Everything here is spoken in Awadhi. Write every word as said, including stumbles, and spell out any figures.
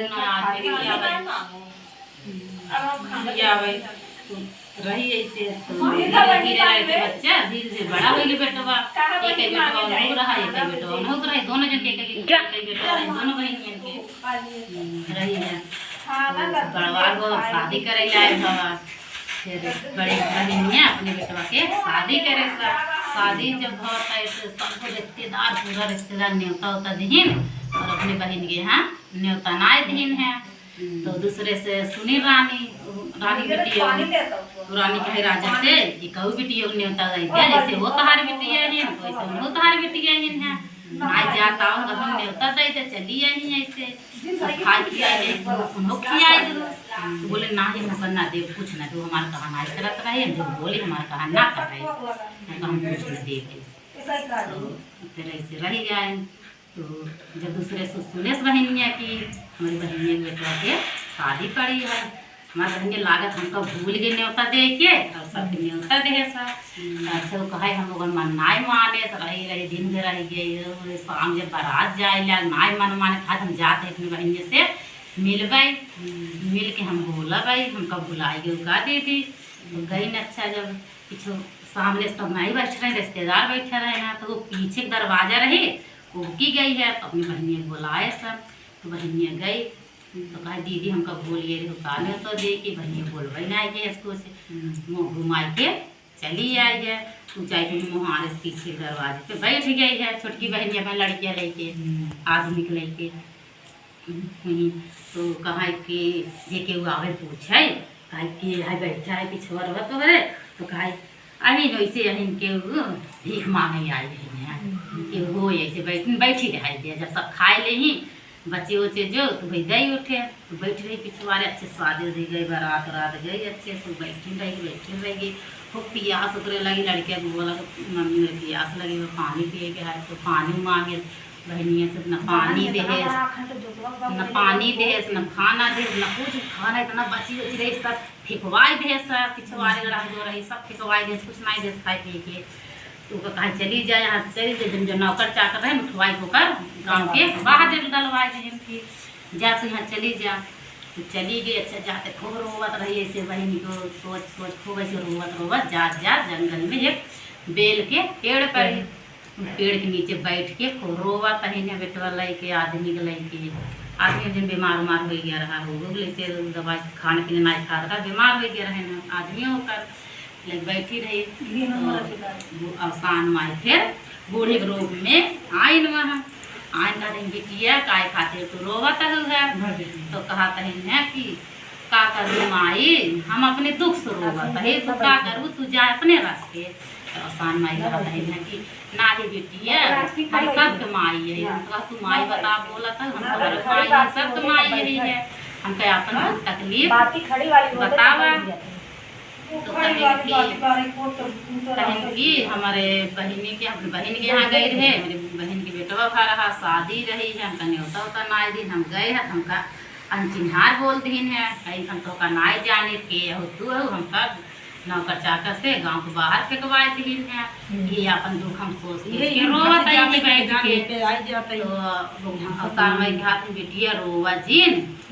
ना आवे, आवे। आवे। रही ऐसे, तो धीरे धीरे रहे के बच्चा, धीरे धीरे बड़ा होइगे बेटवा। एक एक बेटवा उनहु रहा, एक एक बेटवा उनहु रहा, दोनों जन के एक एक, एक एक बेटवा रहे, दोनों बहिनियन के। हम्म, रही है। तो बड़वा को शादी करे लाए हवा। फिर बड़ी बहिनिया अपने बेटवा के शादी करे सा। शादी जब होता है तो सबको रिश्तेदार, पूरा रिश्तेदार नेवता होता दिहिन और अपने बहिन के यहाँ नेवता नाय दिहिन है। तो दूसरे से सुनी रानी, रानी बिटिया, तो रानी कहे राजा से कि कहू बिटिया के नेवता दे दिया, जैसे वो तोहार बिटिया है, वैसे वो तोहार बिटिया है। नाय जात आओ तो हम नेवता दे दे, चली आई ऐसे। सब खाए पिए ले, उनको खियाए दो। तो बोले, "ना, ये हमका ना दे, कुछ ना दो, हमार कहा ना करत रहे, जो बोले हमार कहा ना करे, तो हम कुछ ना दे के।" तो फिर ऐसे रह जाए। तो जब दूसरे से सुने से बहिनिया की हमारी बहिनिया के बेटवा के शादी पड़ी है, हमार बहिन के लागत हमका भूल गई नेवता दे के, और सबके नेवता दे सा। हम्म। अच्छा, वो कहे हम लोगन मन नाय माने, से रही रही दिन भर रह गए, वो शाम जब बारात जाए ला, नाय मन माने, आज हम जाते अपने बहिनिया से मिलबे, हम्म। मिल के हम बोलबे, हमका भुलाई गए का दीदी। तो गई न, अच्छा, जब पीछे सामने सब नहीं बैठ रहे, रिश्तेदार बैठे रहे ना, तो वो पीछे के दरवाजा रहे, वो की गई है, तो अपनी बहिनिया के बुलाए सब, तो बहिनिया गई। तो कहा, "दीदी, हमका भूल गए रहे, का नेवता दे के?" बहिनिया बोलबे ना आए के इसको से, हम्म। मुँह घुमाए के चली आई है। उ जाए के मुहारे से पीछे दरवाजे पे बैठ गई है, छोटकी बहिनिया अपने लड़किया लेके, हम्म। आदमी के लेके। हम्म, तो कहा कि जे केहू आवे पूछे, कहा कि "हाय बैठा है पिछुआ रहा तोहरे", तो कहा, "अहिन वैसे अहिन केहू भीख मांगे आई है यहाँ, हम्म। केहू हो ऐसे बैठ, बैठी रहाई दे, जब सब खाए ले ही, बचे उचे जो तो भाई दे उठे।" तो बैठ रही पिछुआरे, अच्छे शादी उदी गई, बारात रात गई, अच्छे से बैठी रही, बैठी रही। खूब पियास उतरे लगी, लड़किया को बोला, "मम्मी, मेरे पियास लगी, वो पानी पिए के है।" तो पानी मांगे बहनिया से, न पानी देहेस, न पानी देहेस, न खाना देहेस, न कुछ खाना, इतना बची बची रही, सब फेंकवाई देहेस, सब पिछवारे लड़ा जो रही, सब फेंकवाई देहेस, कुछ नहीं देहेस खाए पिए के। तो ओकर कहा, "चली जा, यहाँ से चली जा।" जब जो नौकर चाकर रहे, उठवाई के ओकर गाँव के बाहर डलवाई दे, जिनकी जा, तू यहाँ चली जा। तो चली गई। अच्छा, जाते खूब रोवत रही ऐसे बहन को सोच सोच, खूब ऐसे रोवत रोवत जात जात जंगल में एक बेल के पेड़ पर, पेड़ के नीचे बैठ के खूब रोवत रही ना, बेटवा लेके, आदमी के लेके। आदमी जिन बीमार उमार हो गया रहा हो, लोग ऐसे दवाई खाने पीने नहीं खात रहा, बीमार हो गया रहे ना आदमी ओकर। ले बैठी रही। तो वो अवसान माई फिर बूढ़े के रूप में आइन वहाँ। आइन कहा, "बिटिया, काय खातिर तू रोवत हऊ है?" तो कहत है कि, "का करू माई, हम अपने दुख से रोवत है, तू का करू, तू जा अपने रास्ते।" तो अवसान माई कहत है कि, "नाही बिटिया, हम सबके माई है।" हम कहा, "तू माई बता बोलत है, हम तोहरे माई है, सबके माई यही है, हमके अपन दुख तकलीफ बतावा।" तो कहें कि, कहें कि हमारे बहिनी के, अपने बहिन के यहाँ गए रहे, मेरे बहिन के बेटवा भा रहा, शादी रही है, हमका न्योता उता ना दिन, हम गए हैं, हमका अनचिन्हार बोल दिन है, कहीं हम तो का नाय जाने के हो, तू हो, हमका नौकर चाकर से गाँव के बाहर फेंकवाए दिन है। हम्म। ये अपन दुख हम सोच सोच यही के हम रोवत जाते है कि जाते बैठ जाते के। पे आई जाते तो हैं। वो अवसान माई के हाथ में बिटिया रोवा जिन,